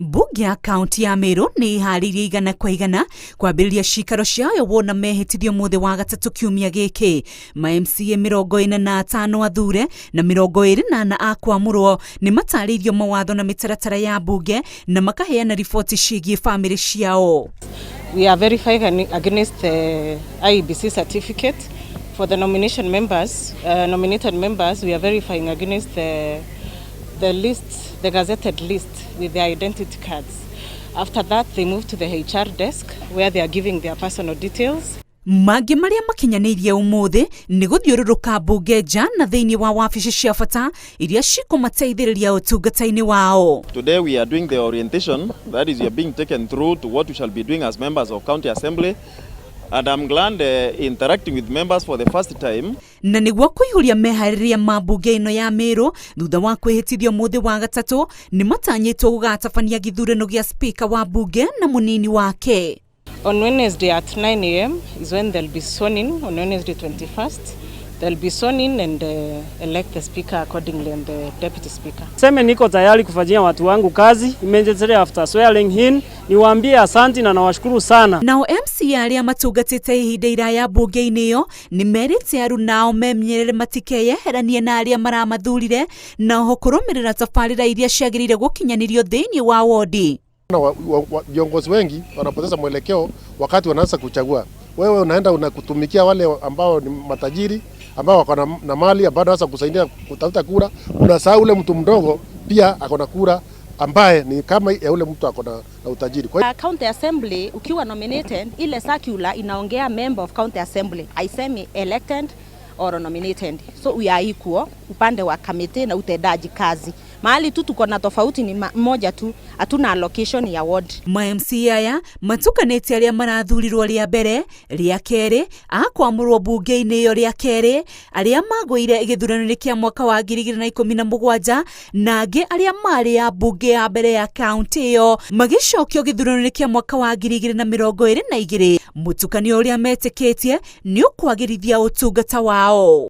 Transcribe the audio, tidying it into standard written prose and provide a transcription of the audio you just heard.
Mbunge ya kaunti ya Meru nĩ ĩharĩirie 100% kwambĩrĩria cikaro ciayo wona mehĩtithio mũthĩ wa gatatũ kiumia gĩkĩ. Ma MCA 45 athure na 24 a kwamũrwo nĩ matarĩirio mawatho na mĩtaratara ya mbunge na makaheana riboti ciĩgiĩ bamĩrĩ ciao. We are verifying against the IEBC certificate for the nomination members, nominated members, we are verifying against the list, the gazetted list with their identity cards. After that, they move to the HR desk where they are giving their personal details. Mangĩ marĩa makinyanĩirie ũmũthĩ nĩ gũthiũrũrũka mbunge nja na thĩinĩ wa wabici cia bata iria cikũmateithĩrĩria ũtungata-inĩ wao. Today we are doing the orientation, that is, we are being taken through to what we shall be doing as members of County Assembly. And I'm glad interacting with members for the first time. Na nĩguo kũihũria meharĩrĩria ma mbunge ĩno ya Meru thutha wa kwĩhĩtithio mũthĩ wa gatatũ, nĩ matanyĩtwo gũgatabania gĩthurano gĩa spika wa mbunge na mũnini wake. On Wednesday at 9 a.m. is when they'll be sworn in, on Wednesday 21st. They'll be sworn in and elect the speaker accordingly and the deputy speaker. Seme niko tayari kufanyia watu wangu kazi immediately after swearing in. Niwaambie asanti na nawashukuru sana. Nao MCA arĩa matungatĩte ihinda iraya mbunge-inĩ ĩyo nĩ merĩte arunao memenyerere matikeyeheranie na arĩa maramathurire na oho kũrũmĩrĩra tabarĩra iria ciagĩrĩire gũkinyanĩrio thĩinĩ wa wodi. Viongozi wengi wanapoteza mwelekeo wakati wanaanza kuchagua. Wewe unaenda unakutumikia wale ambao ni matajiri ambao wako na mali ambao wanaweza kusaidia kutafuta kura, unasahau ule mtu mdogo pia ako na kura ambaye ni kama ya ule mtu ako na utajiri. Kwa County Assembly ukiwa nominated, ile circular inaongea member of County Assembly, haisemi elected or nominated. So we are equal upande wa committee na utendaji kazi. Mahali tu tuko na tofauti ni moja tu, hatuna allocation ya ward. Ma MCA aya matukanĩte arĩa marathurirwo rĩa mbere, rĩa kerĩ, a kwamũrwo mbunge-inĩ ĩyo rĩa kerĩ, arĩa magũire gĩthurano-inĩ kĩa mwaka wa 2017 na angĩ arĩa marĩ a mbunge ya mbere ya kaunti ĩyo magĩcokio gĩthurano-inĩ kĩa mwaka wa 2022. Mũtukanio ũrĩa metĩkĩtie nĩ ũkwagĩrithia ũtungata wao.